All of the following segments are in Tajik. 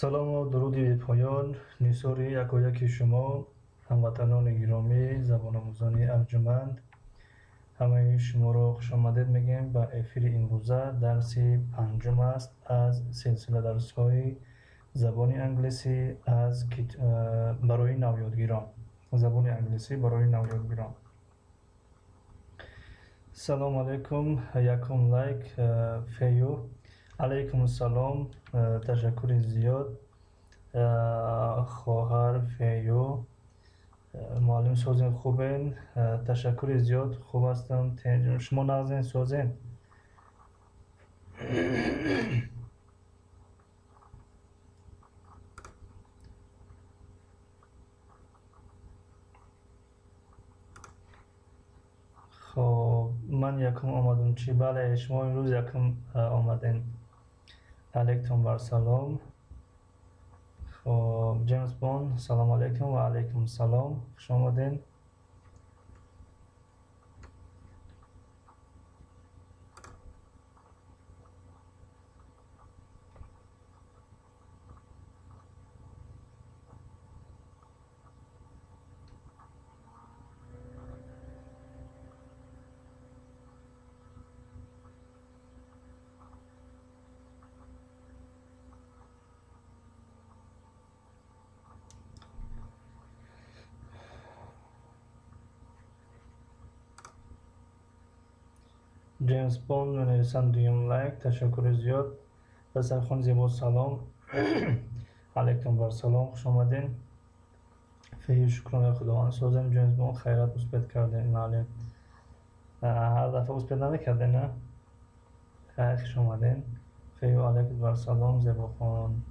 Салому дуруди бепоён нисори якояки шумо, ҳамватанони гиромӣ, забономӯзони арҷуманд. Ҳамаи шуморо хушомадед мегӯем ба эфири имрӯза. Дарси панҷум аст аз силсила дарсҳои забони англисӣ аз барои навёдгирон. Забони англисӣ барои навёдгирон. Салом алейкум, якум лайк фею. Алейкум салом, ташаккури зиёд, хоҳар фею. Муаллим созен хубен, ташаккури зиёд, хуб ҳастам. Шумо нағзен созен? Хоб, ман якум омадам чӣ? Бале, шумо имрӯз якум омаден. Алейкум бар салом. Хоб, Ҷеймс Бонд, салом алейкум ва алейкум салом, хуш омаден. Ҷеймс Бонд менависанд дуюм лайк, ташаккури зиёд. Дастархон зебо, салом. Алейкум бар салом, хуш омаден. Феҳи шукронаи Худованд созем. Ҷеймс Бонд, хайрат, успед кардем, муаллим. Ҳар дафъа успед намекардем, на? Хайр, хуш омаден. Феҳю алейкум бар салом, зебохон.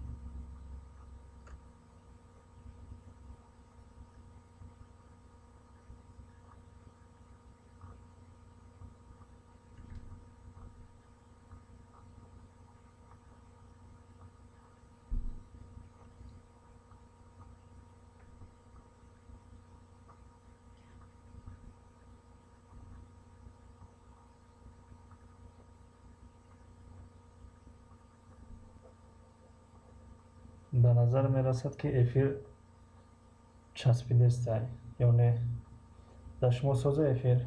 Ба назар мерасад, ки эфир часпидестай ё не? Дар шумо соза эфир?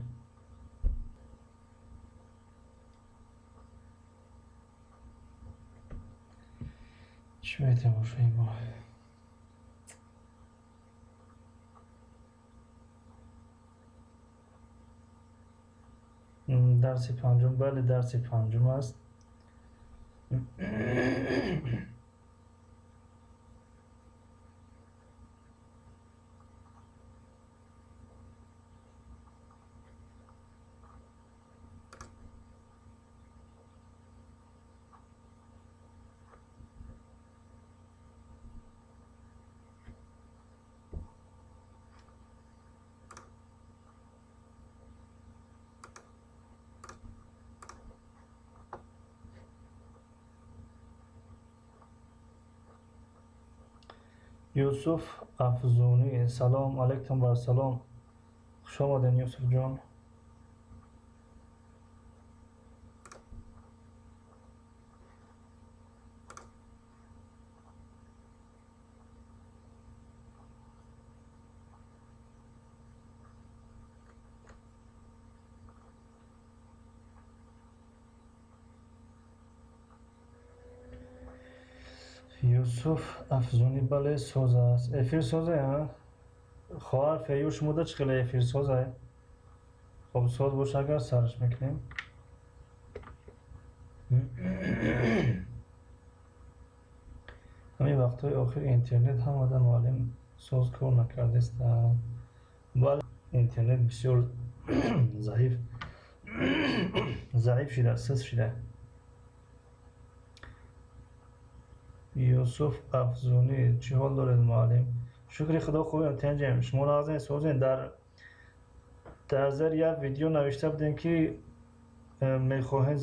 Чӣ метавошем мо? Дарси панҷум, бале, дарси панҷум аст. Юсуф Афзунӣ, салом алейкум бар салом, хуш омаден Юсуфҷон. Юсуф Афзунӣ, бале, соз аст. Эфир созе, хоҳар фею, шумода чӣ хеле эфир созе? Хоб, соз боша, агар сарш мекунем. Ҳамин вақтҳои охир интернет ҳамада муаллим соз кор накардест. Бале, интернет бисёр заиф шуда, сиз шуда. Юсуф Афзунӣ, чӣ ҳол доред муаллим? Шукри Худо хубем, тинҷем. Шумо нағзен созен? Дар зери як видео навишта будем, ки мехоҳем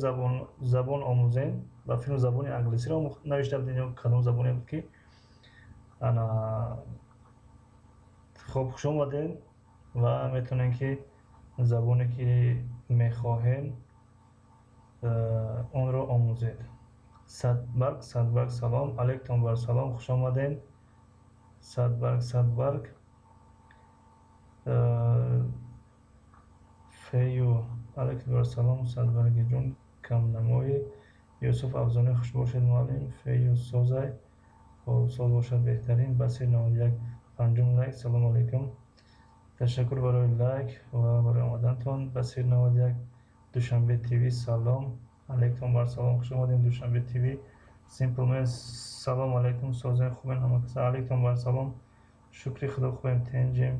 забон омӯзем, ба филм забони англисиро навишта будем ё кадом забоне буд ки ана. Хоб, хуш омадем ва метавонем, ки забоне ки мехоҳем, онро омӯзед. Садбарг, Садбарг, салом. Алейкум бар салом, хуш омадед. Садбарг, Садбарг. Фею, алейкум бар салом, Садбарги ҷон, камнамои. Юсуф Афзонӣ, хуш бошед, муаллим. Фею созай, соз бошад, беҳтарин. Басир 91, панҷум лайк, салому алейкум. Ташаккур барои лайк ва барои омадантон. Басир 91, Душанбе ТВ, салом. Алейкум бар салом, хуш омадем, Душанбе ТВ. Simple Man, салом алейкум, созем, хубен ҳама каса. Алейкум бар салом, шукри худо, хубем, тенҷем.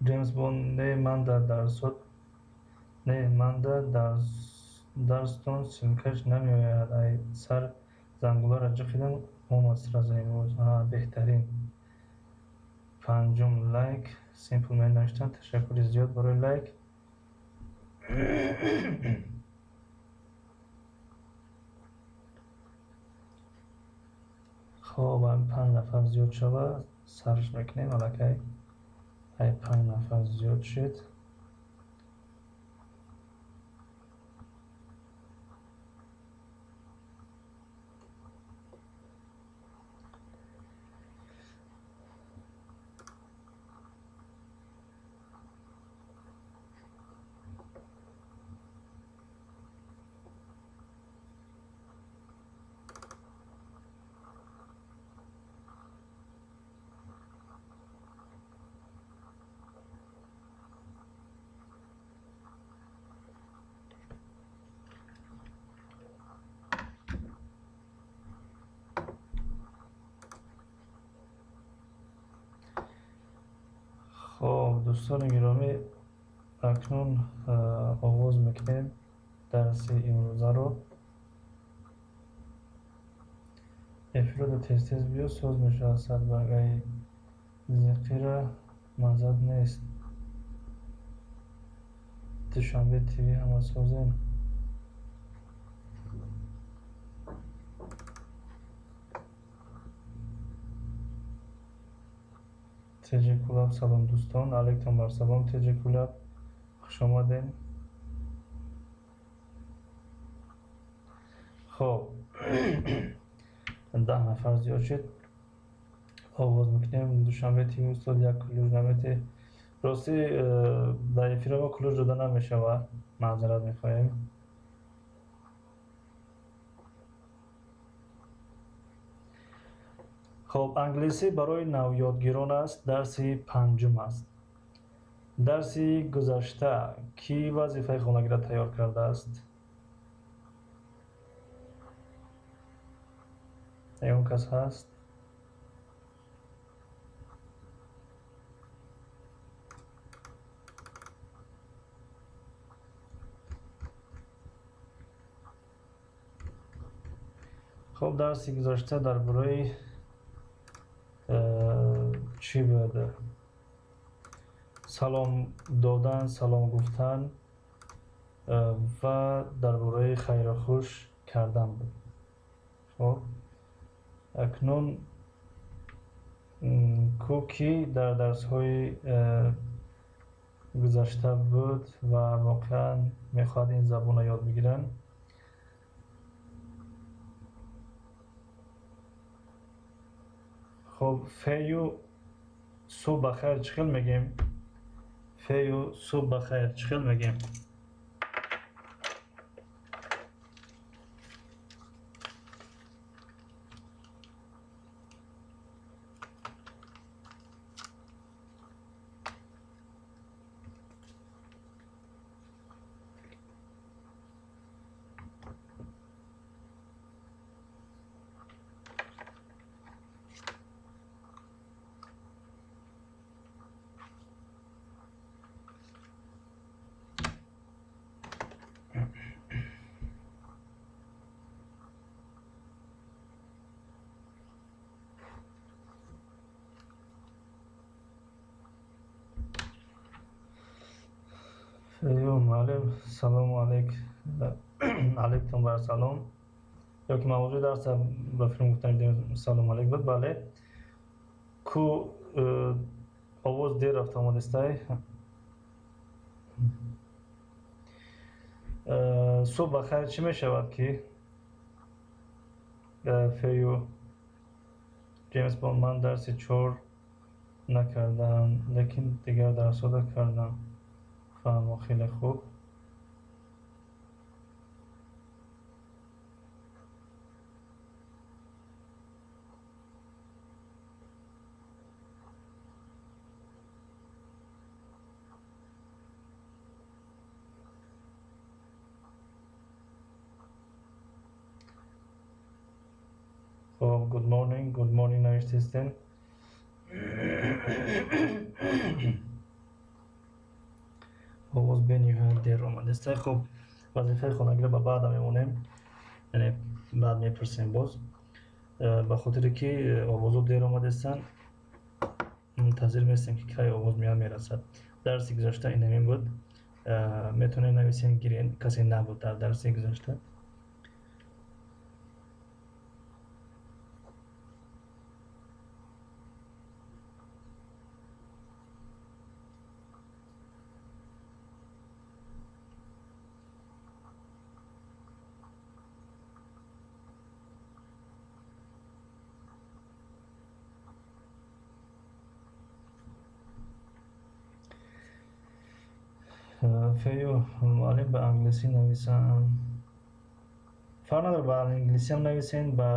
Ҷеймс Бонд, не ман дар дарсот, не ман дар дарстон ссылкаш намеояд. Ай сар зангуларо ҷиқидам, омад сразу имрӯз. Беҳтарин. Панҷум лайк, Simple Man навиштан. Ташаккури зиёд барои лайк. Хоб, 5 нафар зиёд шава, сарш мекунем аллакай. Ай 5 нафар зиёд шуд. Хоб, дӯстони гиромӣ, акнун оғоз мекунем дарси имрӯзаро. Эфирода тез-тез биё, соз мешавад. Садбаргаи зиқира маззат нест. Душанбе ТВ, ҳама созем. Теҷи Кулаб, салом дӯстон, алейкум бар салом, Теҷи Кулаб, хуш омадем. Хоб, 10 нафар зиёд шуд. Оғоз мекунем. Душанбе ТВ, устод, як ключ намете. Рости дар эфири мо ключ дода намешавад, маъзарат мехоҳем. Хоб, англисӣ барои навёдгирон аст, дарси панҷум аст. Дарси гузашта кӣ вазифаи хонагиро тайёр кардааст? Ягон кас ҳаст? Хоб, дарси гузашта дар бораи чӣ буд? Салом додан, салом гуфтан ва дар бораи хайру хуш кардан буд. Хоб, акнун ку кӣ дар дарсҳои гузашта буд ва воқеан мехоҳад ин забонро ёд бигиранд? Хоб, фею субҳ бахайр чӣ хел мегӯем? Фею субҳ бахайр чӣ хел мегӯем? Ё муаллим, салому алейк, алейкум бар салом. Ё ки мавзӯи дарса ба филм гуфтан салому алейк буд, бале. Ку овоз дер рафта омадистай. Субҳ ба хайр чӣ мешавад ки фею Ҷеймс Бонд? Ман дарси чор накардам, лекин дигар дарсҳода кардам. Фаҳмо, хеле хуб. Хоб, good morning, good morning навиштистен. Овоз бениҳоят дер омадест. Хоб, вазифаи хонагиро ба баъда мемонем, яъне баъд мепурсем боз, ба хотире ки овозо дер омадестанд, мунтазир местем, ки кай овоз меяд, мерасад. Дарси гузашта ин ҳамин буд. Метавонед нависен, гирен, касе набуд дар дарси гузашта. Фею, муаллим, ба англисӣ нависам? Фарқ надорад, ба англисиам нависен, ба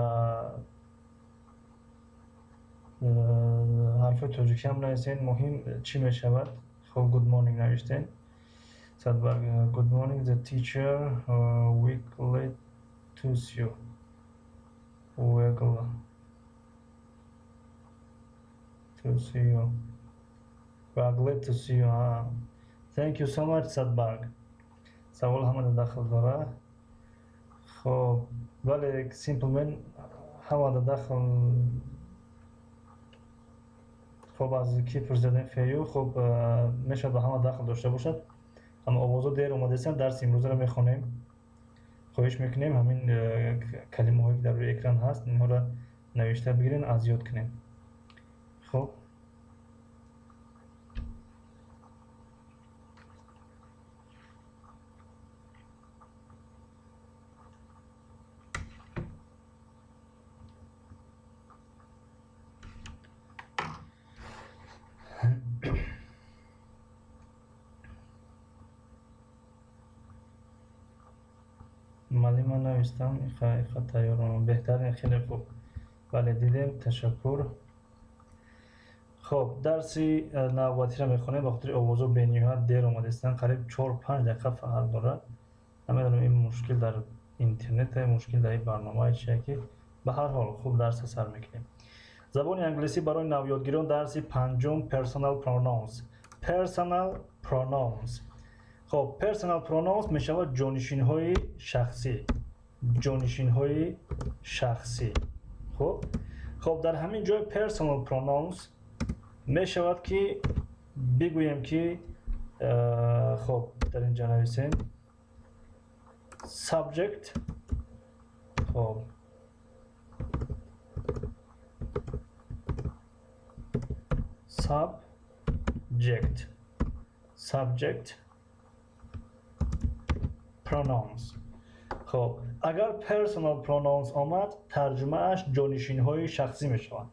ҳарфҳои тоҷикиам нависен, муҳим чӣ мешавад? Хоб, good morning навиштен. Садбарг, good morning, the teacher, we glad to see you, we glad to see you, we are glad to see you. Thank you so much, Садбарг. Савол ҳамада дахл дора. Хоб, бале, simple man ҳамада дахл. Хоб, аз ки пурсидем, фею? Хоб, мешавад ба ҳама дахл дошта бошад, аммо овозо дер омадастанд. Дарси имрӯзаро мехонем. Хоҳиш мекунем, ҳамин калимаҳое, ки дар рӯи экран ҳаст, инҳоро навишта бигирен, аз ёд кунем. Хоб, муаллим, ман навистам, иха тайёр, беҳтарин, хеле хуб. Бале, дидем, ташаккур. Хоб, дарси навбатиро мехонем. Ба хотири овозо бениҳоят дер омадастанд, қариб 4-5 дақиқа фарқ дорад. Намедонам, ин мушкил дар интернете, мушкил дар ин барномаи чие ки, ба ҳар ҳол, хуб, дарса сар мекунем. Забони англисӣ барои навёдгирон, дарси панҷум, personal pronouns. Personal pronouns. Хоб, personal pronouns мешавад ҷонишинҳои шахсӣ, ҷонишинҳои шахсӣ. Хуб, дар ҳамин ҷой personal pronouns мешавад, ки бигӯем, ки хоб, дар ин ҷо нависем subject. Хоб, subject pronouns. Хоб, агар personal pronouns омад, тарҷумааш ҷонишинҳои шахсӣ мешаванд.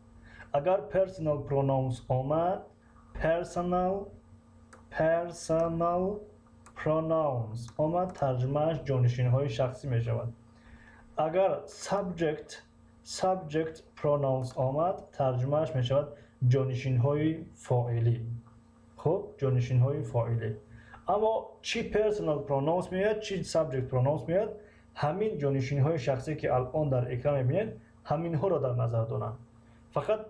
Агар personal pronouns омад, personal pronouns омад, тарҷумааш ҷонишинҳои шахсӣ мешавад. Агар subject pronouns омад, тарҷумааш мешавад ҷонишинҳои фоилӣ. Хуб, ҷонишинҳои фоилӣ. Аммо чӣ personal pronouns меояд, чӣ subject pronouns меояд, ҳамин ҷонишинҳои шахсие, ки алон дар экран мебинед, ҳаминҳоро дар назар доранд. Фақат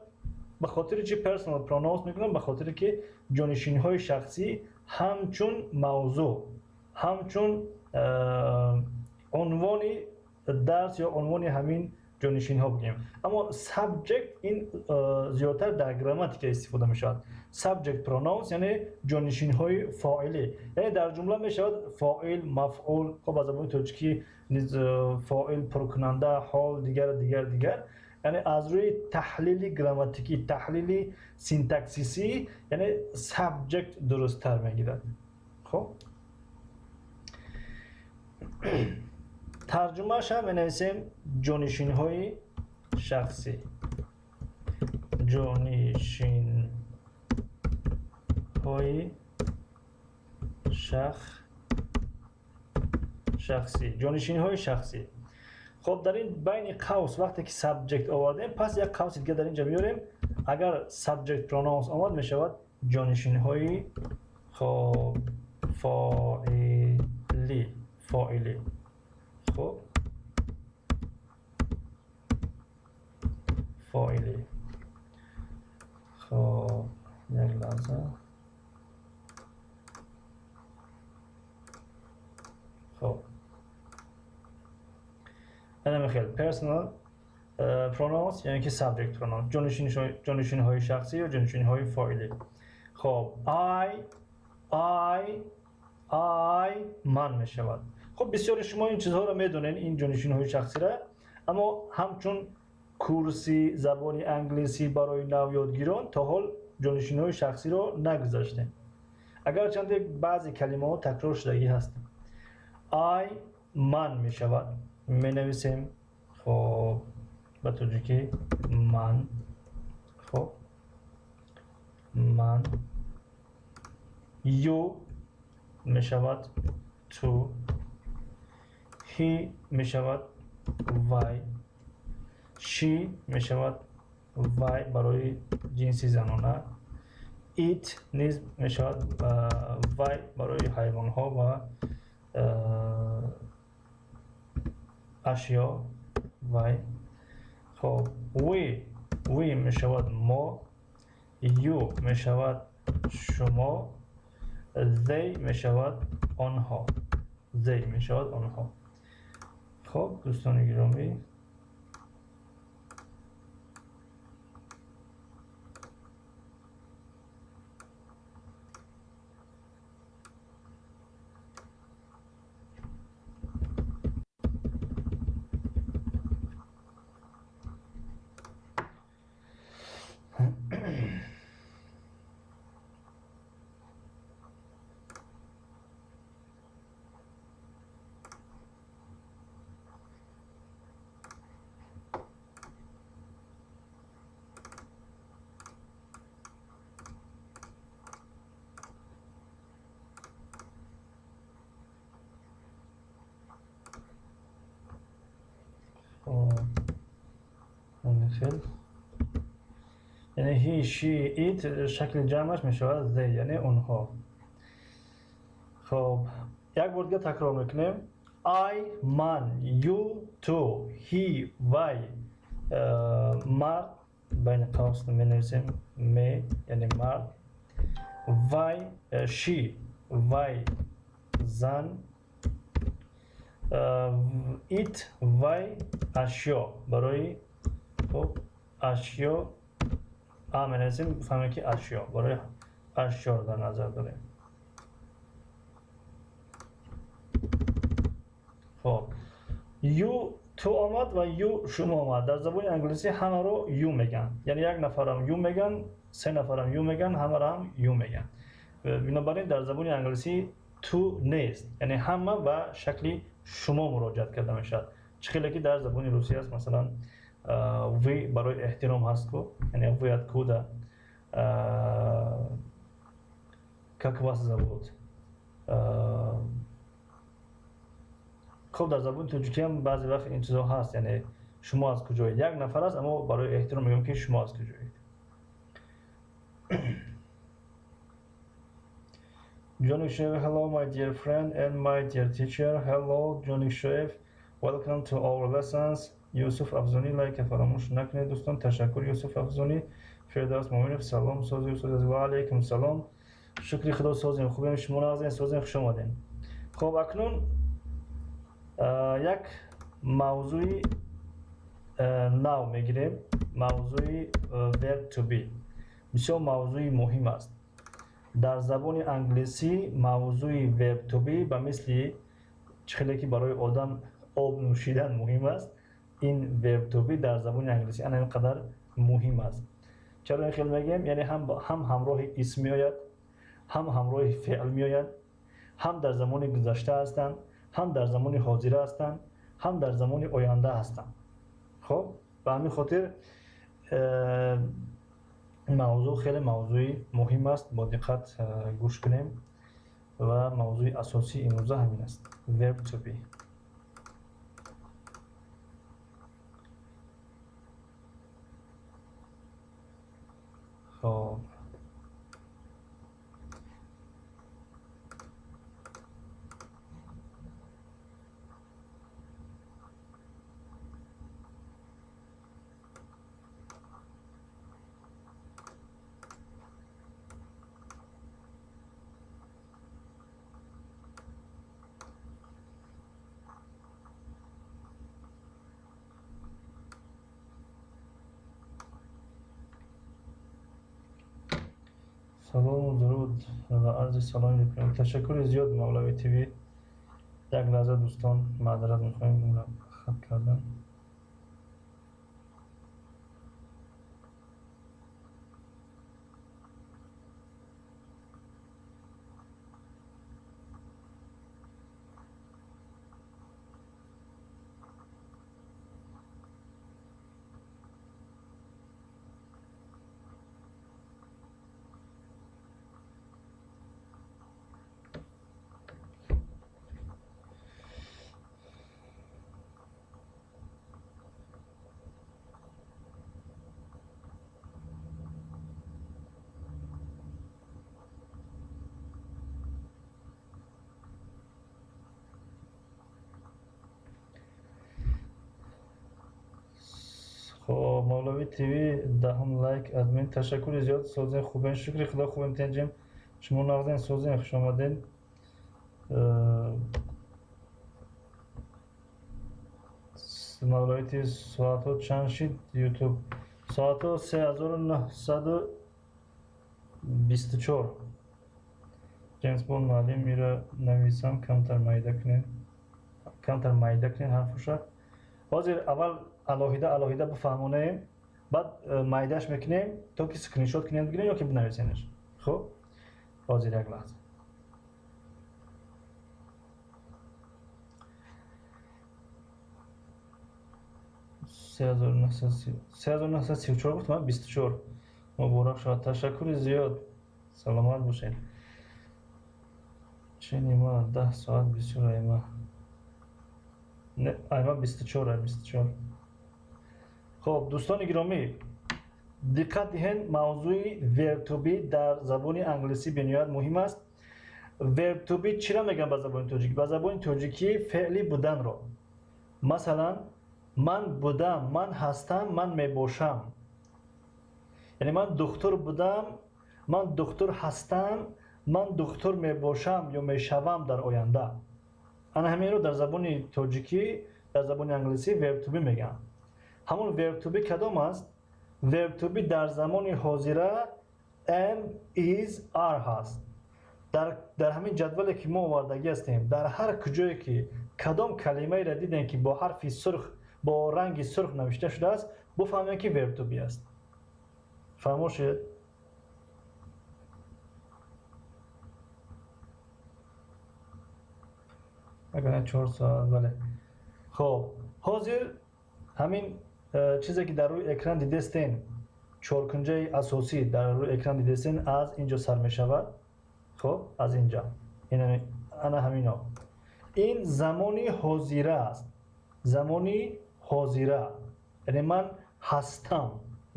ба хотири чӣ personal pronouns мекунам? Ба хотире ки ҷонишинҳои шахсӣ ҳамчун мавзӯъ, ҳамчун унвони дарс ё унвони ҳамин ҷонишинҳо бигӯем. Аммо subject ин зиёдтар дар грамматика истифода мешавад. Subject pronouns, яъне ҷонишинҳои фоилӣ, яъне дар ҷумла мешавад фоил, мафъул. Хоб, ба забони тоҷикӣ низ фоил, пуркунанда, ҳол, дигар, дигар, дигар. Яъне аз рӯи таҳлили грамматикӣ, таҳлили синтаксисӣ, яъне subject дурусттар мегирад. Хоб, Тарҷумааш ҳам менависем ҷонишинҳои шахсӣ. Ҷонишинҳои шахсӣ. Ҷонишинҳои шахсӣ. Хоб, дар ин байни қавс вақте ки subject овардем, пас як қавси дига дар инҷа меорем. Агар subject pronouns омад, мешавад ҷонишинҳои хоб фоили, фоили. Хоб, фоили. Хоб, як лаҳза. Хоб, ана мехел personal pronouns яъне ки subject pronouns, ҷонишинҳои шахсӣ ё ҷонишинҳои фоилӣ. Хоб, I, I, I ман мешавад. Хоб, бисёри шумо ин чизҳоро медонед, ин ҷонишинҳои шахсиро, аммо ҳамчун курси забони англисӣ барои навёдгирон то ҳол ҷонишинҳои шахсиро нагузаштем. Агарчанде баъзе калимаҳо такрор шудагӣ ҳастанд. I ман мешавад. Менависем хоб ба тоҷикӣ ман. Хоб, ман. You мешавад ту. He мешавад вай. She мешавад вай барои ҷинси занона. It низ мешавад вай барои ҳайвонҳо ва ашё вай. Хоб, we, we мешавад мо. You мешавад шумо. They мешавад онҳо. They мешавад онҳо. Хоб, дӯстони гиромӣ, хел яъне he, she, it шакли ҷамъаш мешавад they, яъне онҳо. Хоб, як бор дига такрор мекунем. I ман, you ту, he вай, мард, байни қавс менависем ме, яъне мард, вай, she вай зан, it вай ашё барои хоб ашё а менависем, фаҳмем ки ашё барои ашёро дар назар дорем. Хоб, you ту омад ва you шумо омад. Дар забони англисӣ ҳамаро you мегӯянд, яъне як нафарам you мегӯянд, се нафарам you мегӯянд, ҳамаро ҳам you мегӯянд. Бинобар ин дар забони англисӣ ту нест, яъне ҳама ба шакли шумо муроҷиат карда мешавад. Чӣ хеле ки дар забони русӣ аст, масалан вы барои эҳтиром ҳаст ку, яъне вы откуда, как вас зовут. Хоб, дар забони тоҷикӣ ҳам баъзе вақт ин чизҳо ҳаст, яъне шумо аз куҷоед, як нафар аст, аммо барои эҳтиром мегӯям ки шумо аз куҷоед. Johnny Shoev, hello my dear friend and my dear teacher. Hello Johnny Shoev, welcome to our lessons. Юсуф Афзонӣ, лайка фаромӯш накунед дӯстон. Ташаккур Юсуф Афзонӣ. Фирдавс Муъминов, салом сози устод. Ва алайкум салом. Шукри Худо созем, хубем, шумо нағзем, созем, хуш омадем. Хоб, акнун як мавзӯи нав мегирем, мавзӯи verb to be. Бисёр мавзӯи муҳим аст. Дар забони англисӣ мавзӯи verb to be ба мисли чӣ хеле ки барои одам об нӯшидан муҳим аст, ин verb to be дар забони англисӣ ана ин қадар муҳим аст. Чаро ин хел мегӯем? Яъне ҳам ҳамроҳи исм меояд, ҳам ҳамроҳи феъл меояд, ҳам дар замони гузашта ҳастанд, ҳам дар замони ҳозира ҳастанд, ҳам дар замони оянда ҳастанд. Хуб, ба ҳамин хотир мавзӯъ хеле мавзӯи муҳим аст, бо диққат гӯш кунем ва мавзӯи асосии имрӯза ҳамин аст. Verb to be. Хоб, салому дуруд ва арзи салом мекунем. Ташаккури зиёд, Мавлави ТВ. Як лаҳза, дӯстон, маъзарат мехоҳем, хат кардам. Хоб, Мавлави ТВ 10-ум лайк админ. Ташаккури зиёд, созен, хубен, шукри худо, хубем, тенҷем. Шумо нағзен, созен, хуш омаден. Мавлави ТВ, соатҳо чанд шид ютуб? Соатҳо 3924. Ҷеймс Бонд муаллим, ира нависам, камтар майда кунен. Камтар майда кунен ҳарфуша. Ҳозир аввал алоҳида алоҳида бифаҳмонем, баъд майдаш мекунем, то ки скриншот кунем, бигирем ё ки бинависенаш. Хуб, ҳозир як лаҳза. 3934 гуфтам, 24. Муборак шавад. Ташаккури зиёд, саломат бошед. Чи нима 10 соат бисёр айма? Не, айма 24, 24. Хоб, дӯстони гиромӣ, диққат диҳед, мавзӯи verb to be дар забони англисӣ бениҳоят муҳим аст. Verb to be чиро мегӯям ба забони тоҷикӣ? Ба забони тоҷикӣ феъли буданро. Масалан, ман будам, ман ҳастам, ман мебошам. Яъне ман духтур будам, ман духтур ҳастам, ман духтур мебошам ё мешавам дар оянда. Ана ҳаминро дар забони тоҷикӣ, дар забони англисӣ verb to be мегӯянд. Ҳамон verb to be кадом аст? Verb to be дар замони ҳозира am, is, are ҳаст. Дар ҳамин ҷадвале ки мо овардагӣ ҳастем, дар ҳар куҷое ки кадом калимаеро дидем, ки бо ҳарфи сурх, бо ранги сурх навишта шудааст, буфаҳмем, ки verb to be аст. Фаҳмо шуд? Агар 4 соат, бале. Хоб, ҳозир ҳамин чизе ки дар рӯи экран дидестен, чоркунҷаи асосӣ дар рӯи экран дидестен, аз инҷо сар мешавад. Хоб, аз инҷа ана ҳамино, ин замони ҳозира аст. Замони ҳозира яъне ман ҳастам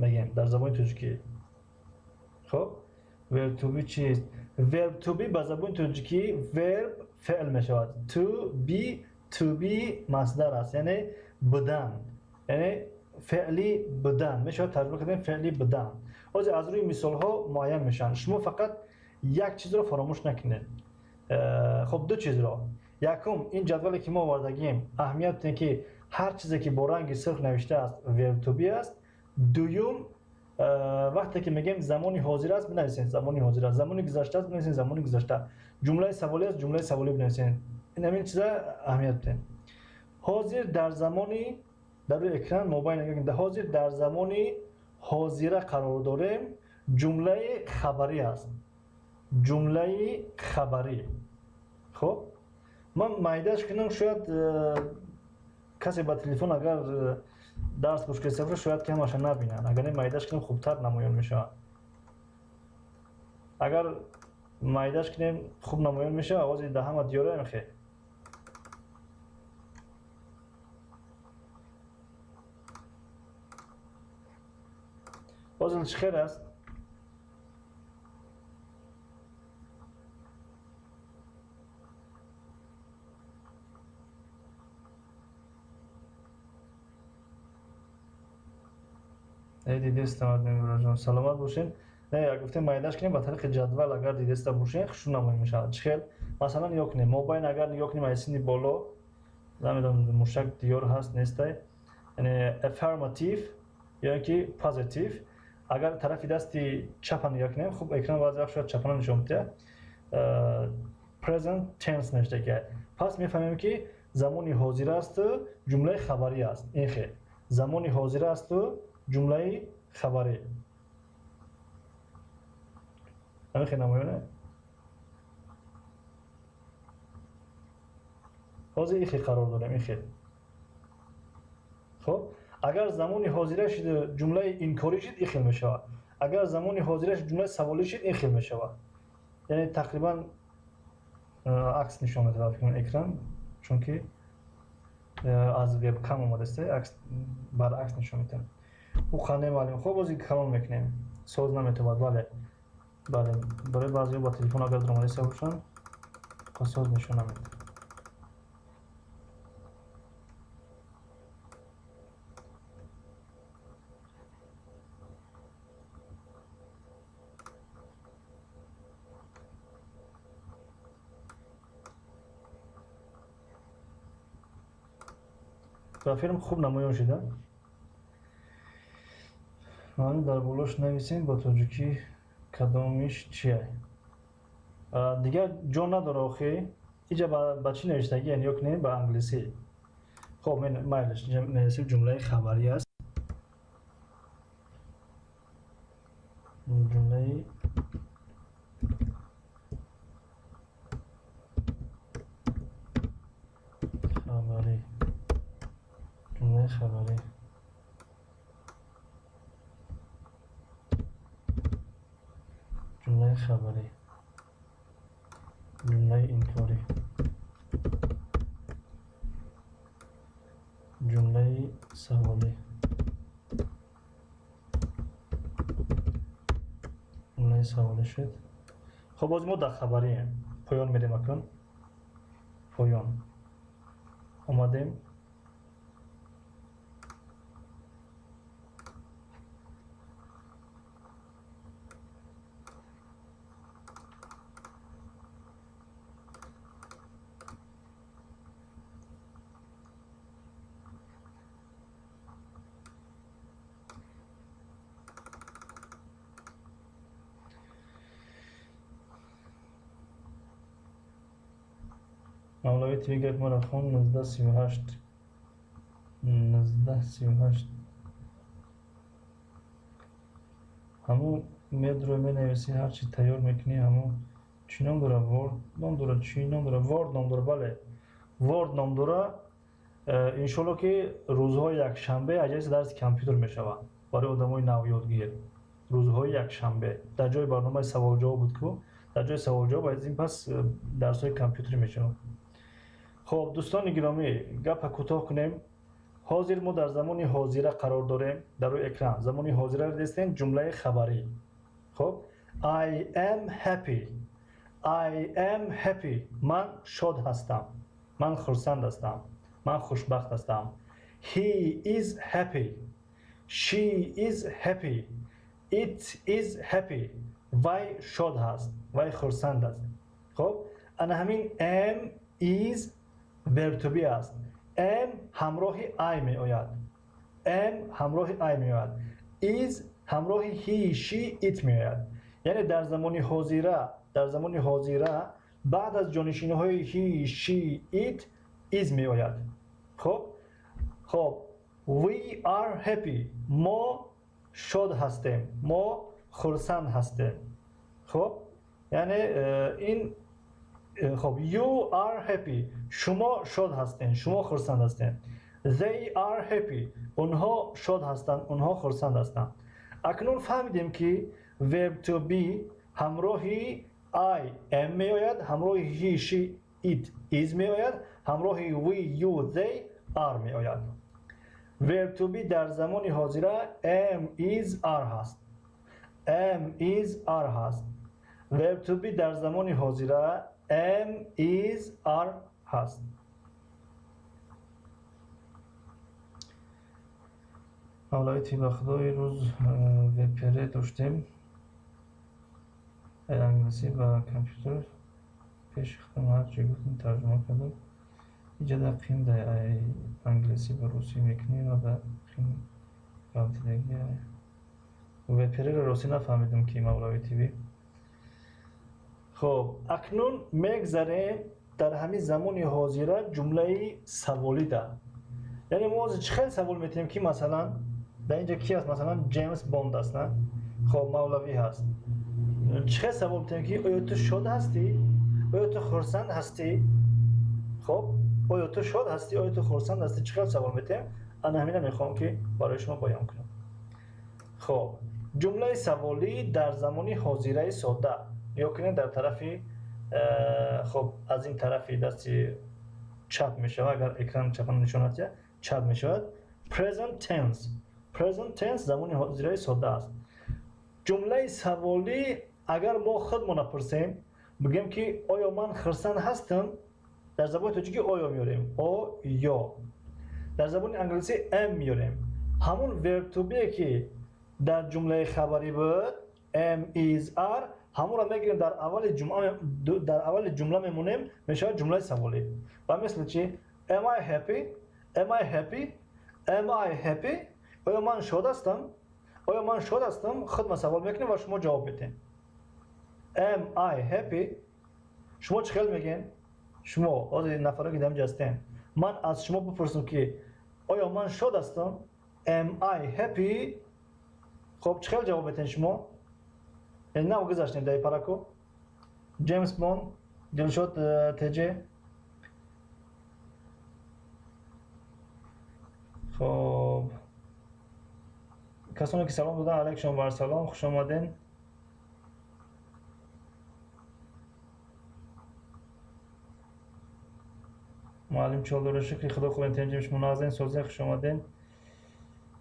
мегӯем дар забони тоҷикӣ. Хоб, verb to be чист? Verb to be ба забони тоҷикӣ verb феъл мешавад, to be, to be масдар аст, яъне будан, яъне феъли будан мешавад тарҷума кардем, феъли будан. Ҳозир аз рӯи мисолҳо муайян мешаванд. Шумо фақат як чизро фаромӯш накунед. Хуб, ду чизро. Якум, ин ҷадвале ки мо овардагием, аҳамият диҳем, ки ҳар чизе ки бо ранги сурх навишта аст, verb to be аст. Дуюм, вақте ки мегӯем замони ҳозир аст, бинависед замони ҳозир аст, замони гузашта аст, бинависед замони гузашта, ҷумлаи саволӣ аст, ҷумлаи саволӣ бинависед. Ин ҳамин чиза аҳамият бидиҳем. Ҳозир дар замони дар рӯи экран мобайн нигоҳ кунед, ҳозир дар замони ҳозира қарор дорем, ҷумлаи хабарӣ аст, ҷумлаи хабарӣ. Хуб, Ман майдаш кунам, шояд касе ба телефон агар дарс гӯш киста бошад, шояд ки ҳамаша набинанд. Агар не, майдаш кунем, хубтар намоён мешавад. Агар майдаш кунем, хуб намоён мешавад. Овози да ҳама диёраем хе. Ҳозир чӣ хел аст? Дидестам, Адмирҷон, саломат бошед. Не, гуфтем, майдаш кунем ба тариқи ҷадвал. Агар дидеста бошед, хушрӯ намоён мешавад. Чӣ хел? Масалан, нигоҳ кунем, мобайн агар нигоҳ кунем, аз синни боло, намедонам, мушак диёр ҳаст, нестай, яъне affirmative ё ин ки positive. Агар тарафи дасти чапа нигоҳ кунем, хуб, экран баъзе вақт шояд чапана нишон медиҳад, present tense навиштагиа. Пас мефаҳмем, ки замони ҳозир асту ҷумлаи хабарӣ аст. Ин хел замони ҳозир асту ҷумлаи хабарӣ. Ҳамин хел намоёне. Ҳозир ин хел қарор дорем, ин хел. Хуб, агар замони ҳозира шид, ҷумлаи инкорӣ шид, ин хел мешавад. Агар замони ҳозира шид, ҷумлаи саволӣ шид, ин хел мешавад. Яъне тақрибан акс нишон медиҳад фикр экран, чунки аз вебкам омадааст, акс баръакс нишон медиҳад. Ӯ қандай, муаллим? Хуб, бози калон мекунем, соз наметавад. Бале, бале, барои баъзеҳо ба телефон агар даромадаиста бошанд, соз нишон намедиҳад. Ба филм хуб намоён шуда. Маълум, дар болош нависем ба тоҷикӣ, кадомиш чия? Дигар ҷо надора охи. Иҷа ба чӣ навиштагӣ, нигоҳ кунем, ба англисӣ. Хоб, майлаш, менависем, ҷумлаи хабарӣ аст, ҷумлаи хабарӣ, ҷумлаи хабарӣ, ҷумлаи хабарӣ, ҷумлаи инкорӣ, ҷумлаи саволӣ, ҷумлаи саволӣ шуд. Хоб, боз мо дар хабарием. Поён мерем акнун, поён омадем. Мавлавӣ ТВ гап мара хон. 19:38, 19:38. Ҳамун медро менависӣ, ҳарчи тайёр мекунӣ. Ҳамун чӣ ном дора? Word ном дора, чӣ ном дора? Word ном дора, бале, Word ном дора. Иншолло, ки рӯзҳои якшанбе аҷаси дарси компютер мешавад барои одамои навёдгир. Рӯзҳои якшанбе дар ҷои барномаи саволҷавоб буд ку, дар ҷои саволҷавоб аз ин пас дарсҳои компютерӣ мешавад. Хоб, дӯстони гиромӣ, гапа кӯтоҳ кунем. Ҳозир мо дар замони ҳозира қарор дорем. Дар рӯи экран замони ҳозира дидестем, ҷумлаи хабарӣ. Хоб, I am happy, I am happy, ман шод ҳастам, ман хурсанд ҳастам, ман хушбахт ҳастам. He is happy, she is happy, it is happy, вай шод ҳаст, вай хурсанд аст. Хоб, ана ҳамин am, is verb to be аст. Am ҳамроҳи I меояд, am ҳамроҳи I меояд, is ҳамроҳи he, she, it меояд. Яъне дар замони ҳозира, дар замони ҳозира баъд аз ҷонишиниҳои he, she, it is меояд. Хоб, we are happy, мо шод ҳастем, мо хурсанд ҳастем. Хоб, яъне ин Хоб, you are happy. Шумо шод ҳастед, шумо хурсанд ҳастед. They are happy. Онҳо шод ҳастанд, онҳо хурсанд ҳастанд. Акнун фаҳмидем, ки verb to be ҳамроҳи I am меояд, ҳамроҳи he, she, it is меояд, ҳамроҳи we, you, they are меояд. Verb to be дар замони ҳозира am, is, are ҳаст. Am, is, are ҳаст. Verb to be дар замони ҳозира am, is, are ҳаст. Мавлавӣ ба худои рӯз ВПР доштем. Англисӣ ба компютер пеши худам ҳарчи гуфтем тарҷума кардам. Иҷа дар қим дар англисӣ ба русӣ мекунӣ ва дар қим ғалтидагӣ. ВПР-ро ростӣ нафаҳмидам, ки Мавлавӣ ТВ. Хоб, акнун мегзарем дар ҳамин замони ҳозира ҷумлаи саволида. Яъне мо ҳозир чӣ хел савол метиҳем, ки масалан дар инҷа ки ҳаст? Масалан, Ҷеймс Бонд аст, на? Хоб, Мавлавӣ ҳаст. Чӣ хел савол метиҳем, ки оё ту шод ҳастӣ? Оё ту хурсанд ҳастӣ? Хоб, оё ту шод ҳастӣ? Оё ту хурсанд ҳастӣ? Чӣ хел савол метиҳем? Ана ҳамина мехоҳам, ки барои шумо баён кунам. Хоб, ҷумлаи саволӣ дар замони ҳозираи содда. Нигоҳ кунед, дар тарафи хоб, аз ин тарафи дасти чап мешавад, агар экран чапан нишон диҳад, чап мешавад. Present tense. Present tense замони ҳозираи содда аст. Ҷумлаи саволӣ агар мо худмона пурсем, бигӯем, ки оё ман хурсанд ҳастам, дар забони тоҷикӣ оё меорем, о ё. Дар забони англисӣ am меорем. Ҳамун verb to be, ки дар ҷумлаи хабарӣ буд, am, is, are, ҳамонро мегирем, дар аввали ҷумла мемонем, мешавад ҷумлаи саволӣ. Ва мисли чи? Am I happy? Am I happy? Am I happy? Оё ман шод ҳастам? Оё ман шод ҳастам? Худма савол мекунем ва шумо ҷавоб медиҳем. Am I happy? Шумо чӣ хел мегӯед? Шумо ҳозир нафаро ки дар инҷа ҳастем, ман аз шумо бипурсам, ки оё ман шод ҳастам? Am I happy? Хоб, чӣ хел ҷавоб медиҳед шумо? Нав гузаштем дар параку. Ҷеймс Бонд, Дилшод ТЖ. Хоб, касоне ки салом додан, алайкум бар салом, хуш омаден. Муаллим чол дора, шукри худо, хубем, тенҷем, шумо нағзен, созен, хуш омаден.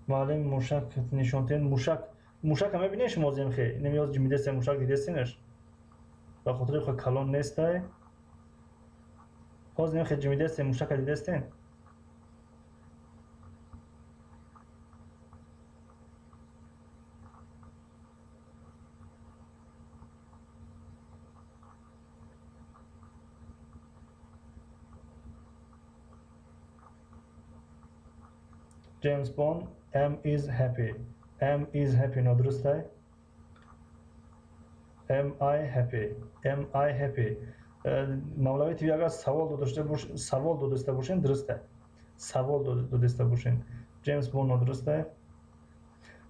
Муаллим, мушак нишонтен, мушак, мушака мебинед шумо земхе? Немиёз ҷимидесте, мушак дидестенаш? Ба хотири хо калон нестай. Ҳозир немхе ҷимидесте, мушака дидестен? James Bond, am is happy. Am is happy нодуруст. Am I happy? Am I happy? Мавлавӣ ТВ, агар савол додашта бош, савол додаста бошем, дуруст. Савол додаста бошем. James Bond нодуруст.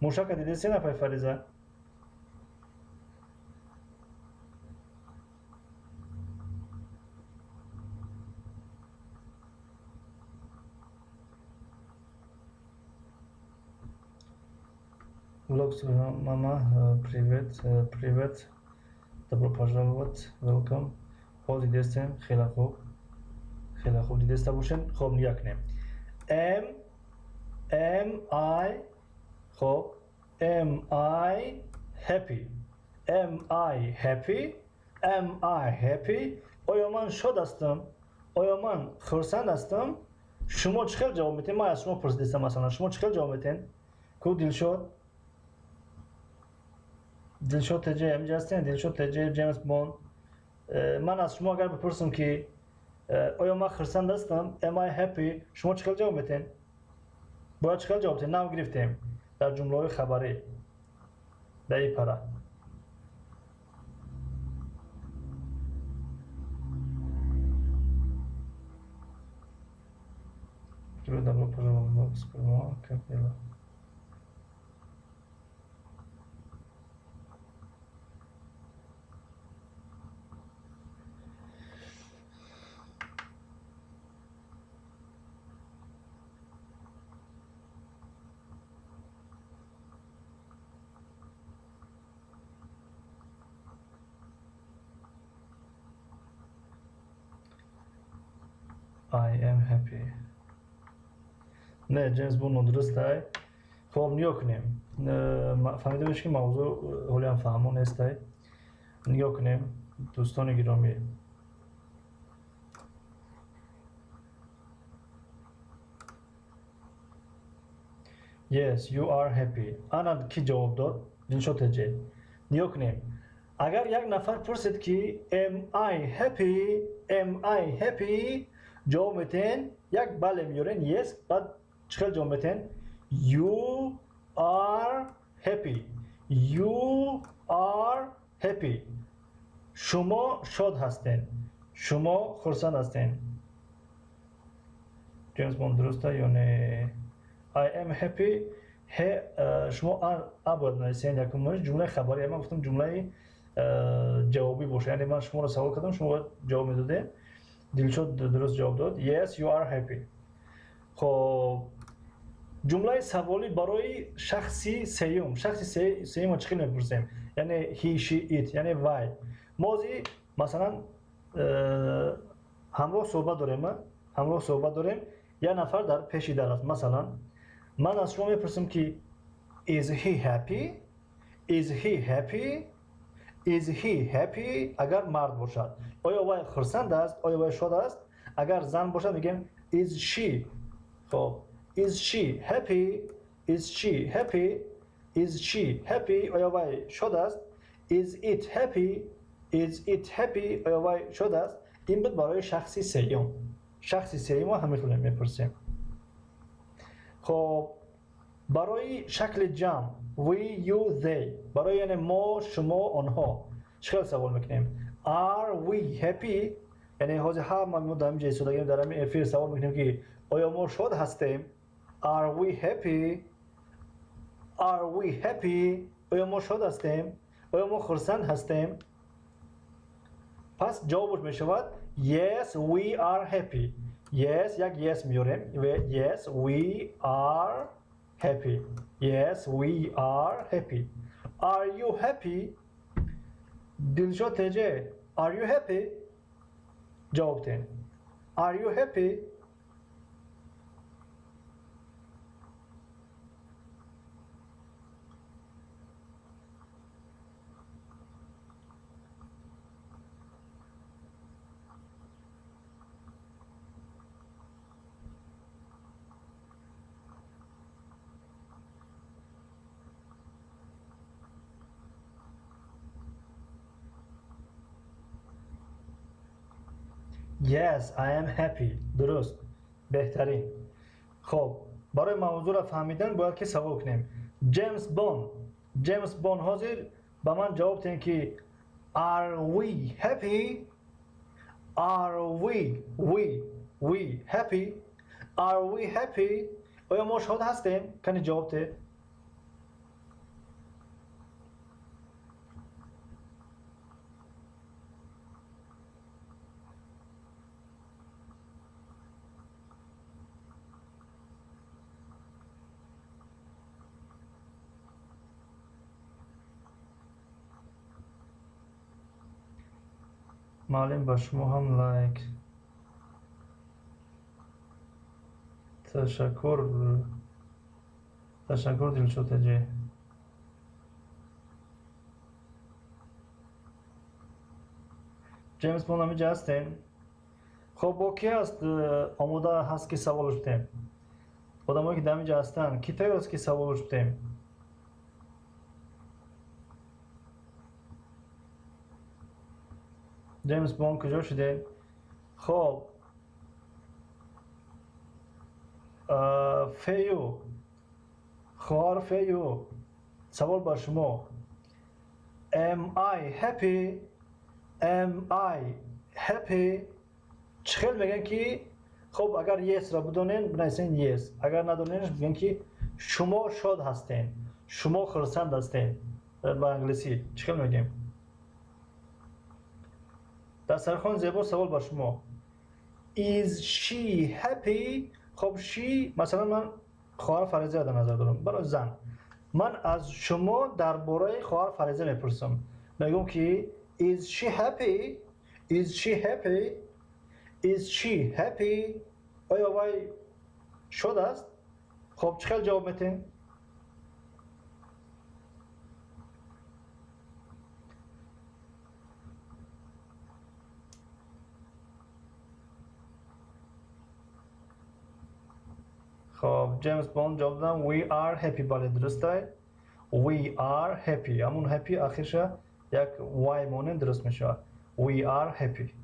Мушака дидеси, напай Фариза? Влог, мама, привет, привет, добро пожаловать, welcome. Ҳол дидестем, хеле хуб, хеле хуб дидаста бошем. Хоб, нигоҳ кунем. Am, am I, хоб, am I happy? Am I happy? Am I happy? Оё ман шод ҳастам? Оё ман хурсанд ҳастам? Шумо чӣ хел ҷавоб медиҳед? Ман аз шумо пурсидистам, масалан, шумо чӣ хел ҷавоб медиҳед? Ку Дилшод? Дилшод ТЖ ҳаминҷа ҳастем? Дилшод ТЖ, Ҷеймс Бонд. Ман аз шумо агар бипурсам, ки оё ман хурсанд ҳастам, am I happy, шумо чӣ хел ҷавоб медиҳед? Бояд чӣ хел ҷавоб диҳед? Нав гирифтем дар ҷумлаҳои хабарӣ дар ин пара. Добро пожаловать в как дела? I am happy. Не, Ҷеймс Бонд нодуруст ай. Хоб, нигоҳ кунем. Фаҳмида бошед, ки мавзӯъ ҳолиам фаҳмо нестай. Нигоҳ кунем, дӯстони гиромӣ. Yes, you are happy. Ана, кӣ ҷавоб дод? Дилшод Теҷе. Нигоҳ кунем. Агар як нафар пурсид, ки am I happy, am I happy, ҷавоб метиҳен, як бале меёрен, yes, баъд чӣ хел ҷавоб метиҳен? You are happy. You are happy. Шумо шод ҳастен. Шумо хурсанд ҳастен. Ҷеймс Бонд дуруста ё не? I am happy. Ҳе, шумо а бояд нависен, якумаш ҷумлаи хабарӣ. Ман гуфтам, ҷумлаи ҷавобӣ боша. Яъне ман шуморо савол кардам, шумо бояд ҷавоб медодед. Дилшод дуруст ҷавоб дод. Yes, you are happy. Хоб, ҷумлаи саволӣ барои шахси сеюм. Шахси сеюмро чӣ хел мепурсем? Яъне he, she, it, яъне вай. Мо ҳозир, масалан, ҳамроҳ суҳбат дорем, ҳамроҳ суҳбат дорем, як нафар дар пеши дар аст. Масалан, ман аз шумо мепурсам, ки is he happy? Is he happy? Is he happy? Агар мард бошад, оё вай хурсанд аст, оё вай шод аст? Агар зан бошад, мегӯем is she. Хоб, is she happy? Is she happy? Is she happy? Оё вай шод аст? Is it happy? Is it happy? Оё вай шод аст? Ин буд барои шахси сеюм. Шахси сеюмро ҳамин хел мепурсем. Хоб, барои шакли ҷамъ we, you, they, барои, яъне мо, шумо, онҳо чӣ хел савол мекунем? Are we happy? Яъне ҳозир ҳама мо дар ҳамин ҷо истодагем, дар ҳамин эфир, савол мекунем, ки оё мо шод ҳастем? Are we happy? Are we happy? Оё мо шод ҳастем? Оё мо хурсанд ҳастем? Пас ҷавобаш мешавад yes, we are happy. Yes, як yes меёрем. Yes, we are happy. Yes, we are happy. Are you happy? Дилшод Теҷе, are you happy? Ҷавоб диҳем. Are you happy? Yes, I am happy. Дуруст. Беҳтарин. Хоб, барои мавзӯъро фаҳмидан бояд ки савол кунем. Ҷеймс Бонд, Ҷеймс Бонд, ҳозир ба ман ҷавоб диҳем, ки are we happy? Are we happy? Are we happy? Оё мо шод ҳастем? Кани, ҷавоб диҳед. Муаллим, ба шумо ҳам лайк. Ташаккур, ташаккур, Дилшод Теҷе. Ҷеймс Бонд, ҳамиҷа ҳастем. Хоб, бо ки ҳаст омода ҳаст, ки саволш бидем? Одамое ки дар ҳамиҷа ҳастанд, кӣ тайёр аст, ки саволш бидем? Ҷеймс Бонд, куҷо шудед? Хоб, Фею, хоҳар Фею, савол ба шумо. Am I happy? Am I happy? Чӣ хел мегӯянд, ки хоб, агар yes ро бидонен, бинависен yes, агар надонен, бигӯянд, ки шумо шод ҳастен, шумо хурсанд ҳастен, ба англисӣ чӣ хел мегӯем? Дастархон зебо, савол ба шумо. Is she happy? Хоб, she, масалан, ман хоҳар Фаризаро дар назар дорам. Барои зан, ман аз шумо дар бораи хоҳар Фариза мепурсам, мегӯям, ки is she happy? Is she happy? Is she happy? Оё вай шод аст? Хоб, чӣ хел ҷавоб метем? Хоб, Ҷеймс Бонд ҷавоб додам we are happy. Бале, дурустай. We are happy. Ҳамун happy ахирша як y монем, дуруст мешавад. We are happy.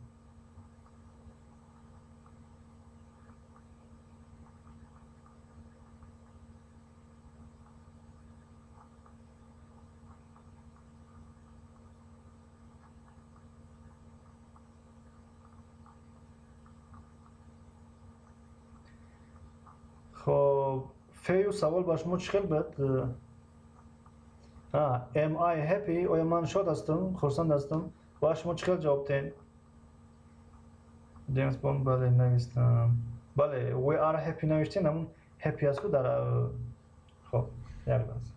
Хоб, фею савол ба шумо чӣ хел буд? Am I happy? Оё ман шод ҳастам, хурсанд ҳастам? Ва шумо чӣ хел ҷавоб диҳед? Ҷеймс Бонд бале, навистам. Бале, we are happy навиштем, ҳамун happy аст ку дар. Хоб, як лаҳза.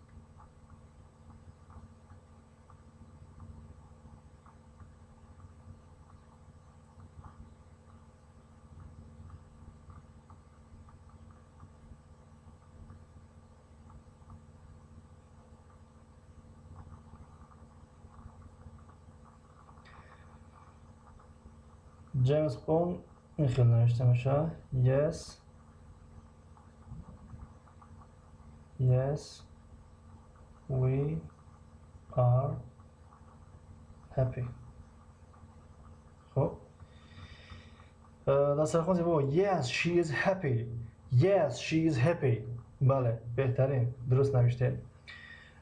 Ҷеймс Бонд ин хел навишта мешавад. Yes. Yes. We are happy. Хоб. Дастархон зебо. Yes, she is happy. Yes, she is happy. Бале, беҳтарин, дуруст навиштед.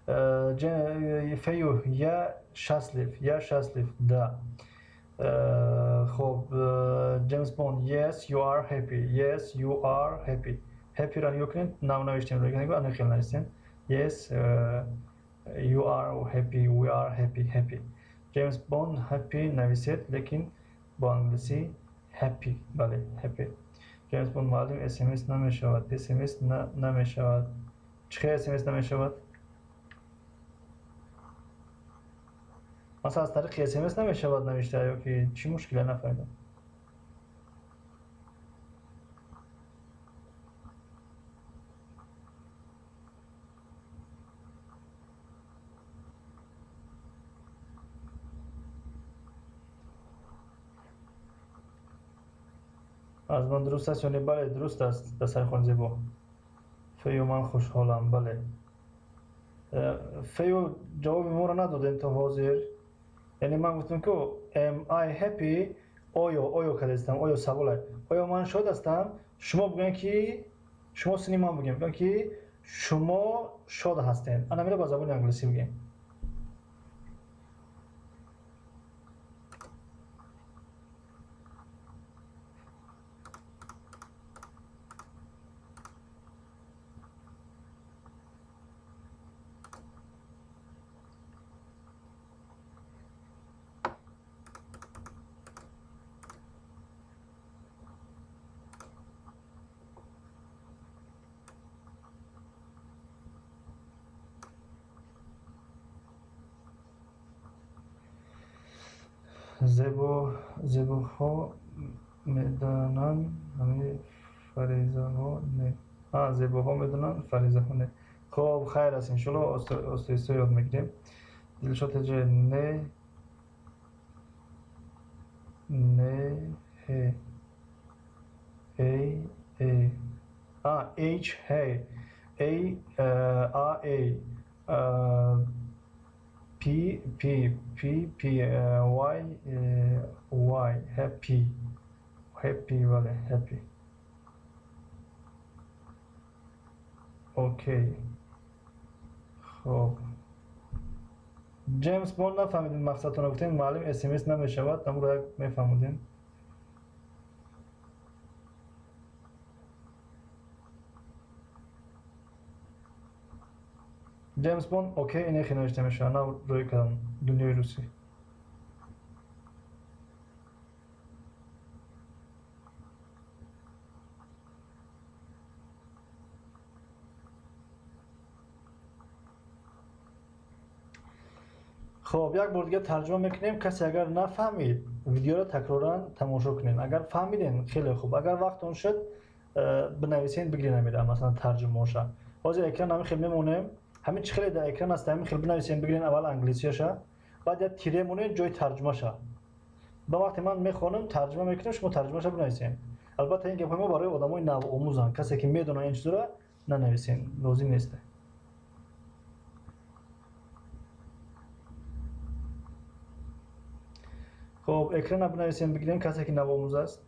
Фею, я счастлив, я счастлив, да. Хоб, Ҷеймс Бонд, yes, you are happy. Yes, you are happy. Happy-ро нигоҳ кунед, нав навиштем, нигоҳ, ана хел навиштем. Yes, you are happy, we are happy, happy. Ҷеймс Бонд happy нависед, лекин бо англисӣ happy. Бале, happy. Ҷеймс Бонд муаллим, SMS намешавад. SMS намешавад. Чӣ хел SMS намешавад? Масалан, аз тариқи SMS намешавад навишта ё ки чӣ мушкиле, нафаҳмидам. Аз ман дуруст аст ё не? Бале, дуруст аст, дастархон зебо. Фею, ман хушҳолам, бале. Фею, ҷавоби моро надодем то ҳозир. Яъне ман гуфтам ки am I happy? Оё кардастам, оё саволе. Оё ман шод ҳастам? Шумо бигӯед ки шумо сини ман бигӯем, бигӯем ки шумо шод ҳастед. Ана мира ба забони англисӣ бигӯем. Зебоҳо медонанд, ҳамин фаризаҳо не. Зебоҳо медонанд, фаризаҳо не. Хоб, хайр аст, иншоалло оста-оста ёд мегирем. Дилшод эҷе не, не, ҳе, эй, э. H, H, A, A, A, P, P, P, P, Y, Y, happy, happy, бале, happy. Окей. Хоб. Ҷеймс Бонд нафаҳмидем мақсадтонро, гуфтем муаллим SMS намешавад, амро як мефаҳмудем. Ҷеймс Бонд окей, ине хел навишта мешавад, нав рӯй кардам дунёи русӣ. Хоб, як бор дига тарҷума мекунем. Касе агар нафаҳмид, видеоро такроран тамошо кунед. Агар фаҳмиден, хеле хуб. Агар вақтон шуд, бинависен, бигирен амира, масалан тарҷумаоша. Ҳозир экран ҳамин хел мемонем. Ҳамин чӣ хеле дар экран аст, ҳамин хел бинависен, бигирен аввал англисияша, баъд як тире монед ҷои тарҷумаша. Ба вақте ман мехонам, тарҷума мекунам, шумо тарҷумаша бинависен. Албатта ин гапҳои мо барои одамои навомӯзанд. Касе ки медонад ин чизро, нанависен, лозим нест. Хоб, экрана бинависем, бигирем, касе ки навомӯз аст.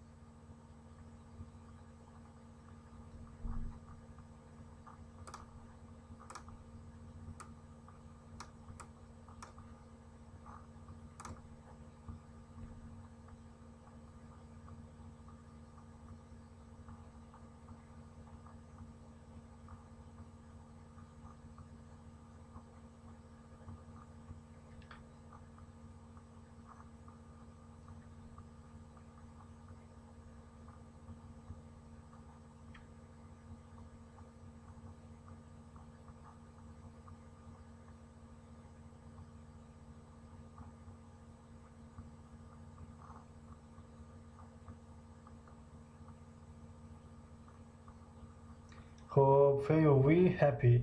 Хоб, фею we happy.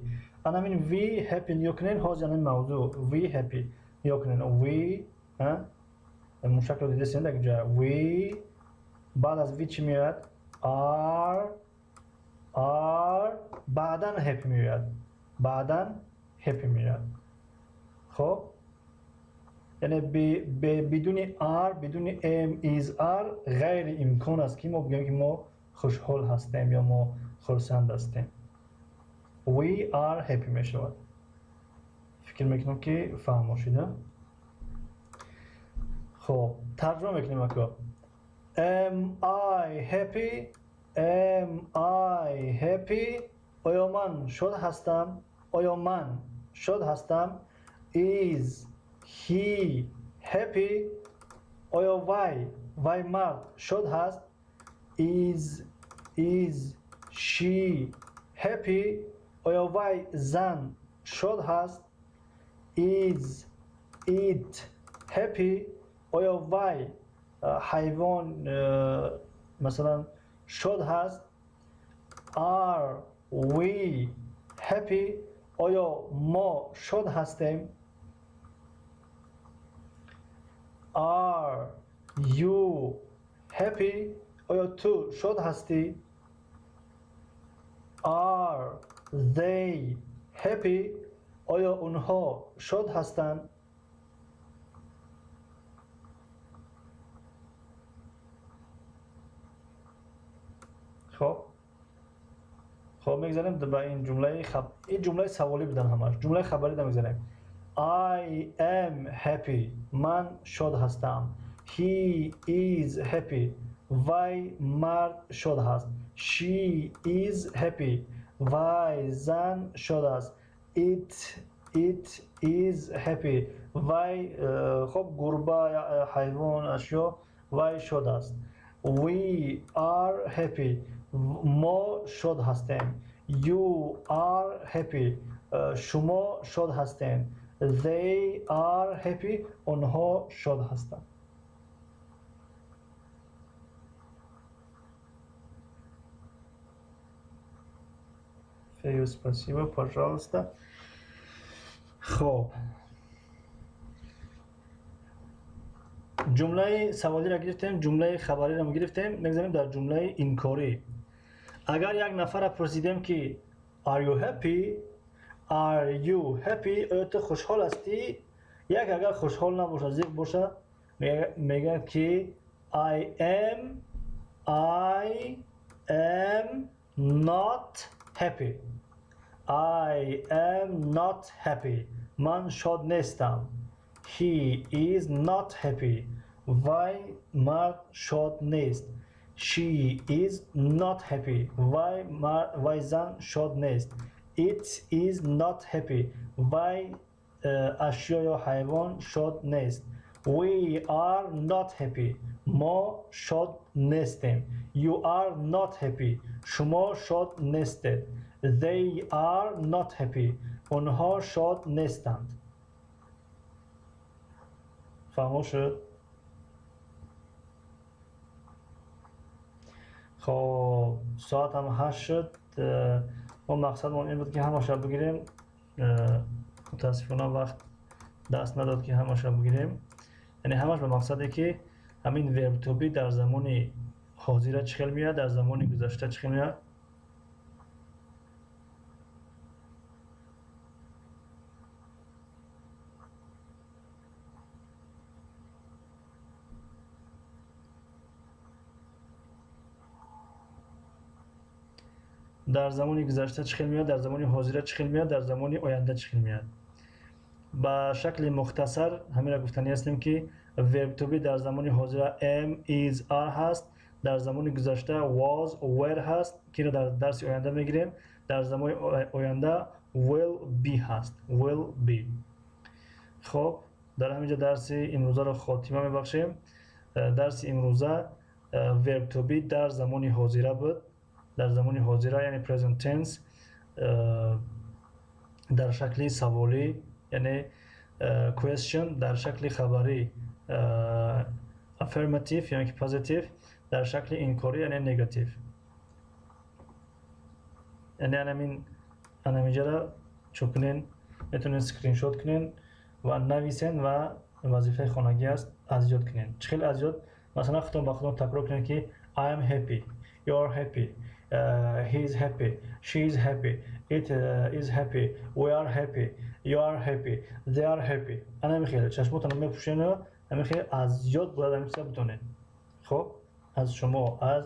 Анамин we happy нигоҳ кунед, ҳозир анамин мавзӯъ we happy нигоҳ кунед. We, ҳа? Мушакро дидесен дар ҷо. We, баъд аз we чӣ меояд? Are, are, баъдан happy меояд. Баъдан happy меояд. Хоб? Яъне бидуни are, бидуни am, is, are ғайри имкон аст ки мо бигӯем ки мо хушҳол ҳастем ё мо хурсанд ҳастем. We are happy мешавад. Фикр мекунам ки фаҳмо шуда. Хоб, тарҷума мекунем ако. Am I happy? Am I happy? Оё ман шод ҳастам? Оё ман шод ҳастам? Is he happy? Оё вай мард шод ҳаст? Is she happy? Оё вай зан шод ҳаст? Is it happy? Оё вай ҳайвон, масалан, шод ҳаст? Are we happy? Оё мо шод ҳастем? Are you happy? Оё ту шод ҳастӣ? Are they happy? Оё онҳо шод ҳастанд? Хоб, мегзарем ба ин ҷумлаи ин ҷумлаи саволӣ будан ҳамаш. Ҷумлаи хабарӣ да мегзарем. I am happy. Ман шод ҳастам. He is happy. Вай мард шод ҳаст. She is happy. Вай зан шод аст. It is happy. Вай, хоб, гурба, ҳайвон, ашё, вай шод аст. We are happy. Мо шод ҳастем. You are happy. Шумо шод ҳастед. They are happy. Онҳо шод ҳастанд. Фею, спасибо, пожалуйста. Хоб, ҷумлаи саволиро гирифтем, ҷумлаи хабариро гирифтем, мегзарем дар ҷумлаи инкорӣ. Агар як нафарро пурсидем ки are you happy? Are you happy? Оё ту хушҳол ҳастӣ? Як агар хушҳол набошад, зиқ бошад, мегӯяд ки I am not happy. I am not happy. Ман шод нестам. He is not happy. Вай мард шод нест. She is not happy. Вай зан шод нест. It is not happy. Вай ашё ё ҳайвон шод нест. We are not happy. Мо шод нестем. You are not happy. Шумо шод нестед. They are not happy. Онҳо шод нестанд. Фаҳмо шуд? Хоб, соат ҳам 8 шуд. Мо мақсадмон ин буд, ки ҳамаша бигирем. Мутаассифона, вақт даст надод, ки ҳамаша бигирем. Яъне ҳамаш ба мақсаде, ки ҳамин verb to be дар замони ҳозира чӣ хел меояд, дар замони гузашта чӣ хел меояд. Дар замони гузашта чӣ хел меояд, дар замони ҳозира чӣ хел меояд, дар замони оянда чӣ хел меояд. Ба шакли мухтасар ҳаминро гуфтанӣ ҳастем, ки verb to be дар замони ҳозира am, is, are ҳаст, дар замони гузашта was, were ҳаст, ки инро дар дарси оянда мегирем, дар замони оянда will be ҳаст, will be. Хоб, дар ҳамин ҷо дарси имрӯзаро хотима мебахшем. Дарси имрӯза verb to be дар замони ҳозира буд, дар замони ҳозира, яъне present tense, дар шакли саволӣ, яъне question, дар шакли хабарӣ affirmative яъне ки positive, дар шакли инкорӣ, яъне negative. Яъне анаминҷара чӯ кунен, метавонед скриншот кунен ва нависен ва вазифаи хонагӣ аст, аз ёд кунен. Чӣ хел аз ёд? Масалан, худтон ба худтон такрор кунед, ки I am happy, you are happy, he is happy, she is happy, it is happy, we are happy, you are happy, they are happy. Ана ҳамин хеле чашмотонро мепӯшену ҳамин хеле аз ёд бояд ҳамин чиза бидонед. Хоб, аз шумо, аз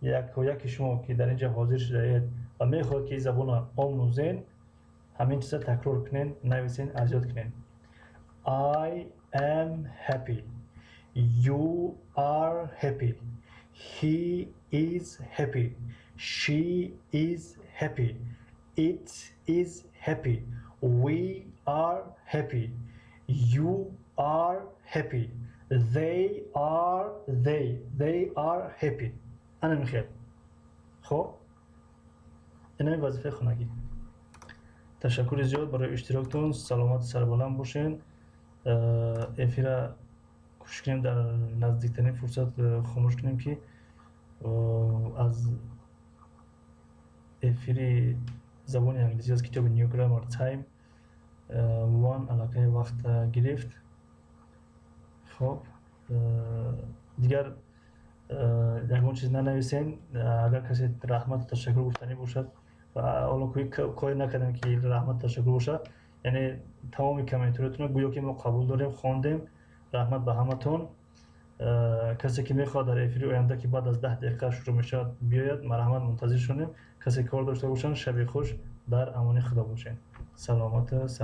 якояки шумо, ки дар ин ҷо ҳозир шудаед ва мехоҳед, ки забонро омӯзен, ҳамин чиза такрор кунен, нависен, аз ёд кунен. I am happy, you are happy, he is happy, she is happy, it is happy, we are happy, you are happy, they are happy. Ана михел. Хоб, инами вазифаи хонагӣ. Ташаккури зиёд барои иштироктон. Саломату сарбаланд бошен. Эфира кӯшиш кунем дар наздиктарин фурсат хомӯш кунем, ки аз эфири забони англисӣ аз китоби New Grammar Time One аллакай вақт гирифт. Хоб, дигар ягон чиз нанависем. Агар касе раҳмату ташаккур гуфтанӣ бошад, ҳоло коре накардем, ки раҳмату ташаккур бошад. Яъне тамоми комментариятонро гӯё ки мо қабул дорем, хондем. Раҳмат ба ҳаматон. Касе ки мехоҳад дар эфири оянда, ки баъд аз 10 дақиқа шурӯъ мешавад, биёяд, марҳамат, мунтазир шонем. Касе кор дошта бошанд, шаби хуш, дар амони Худо бошед, саломату сар.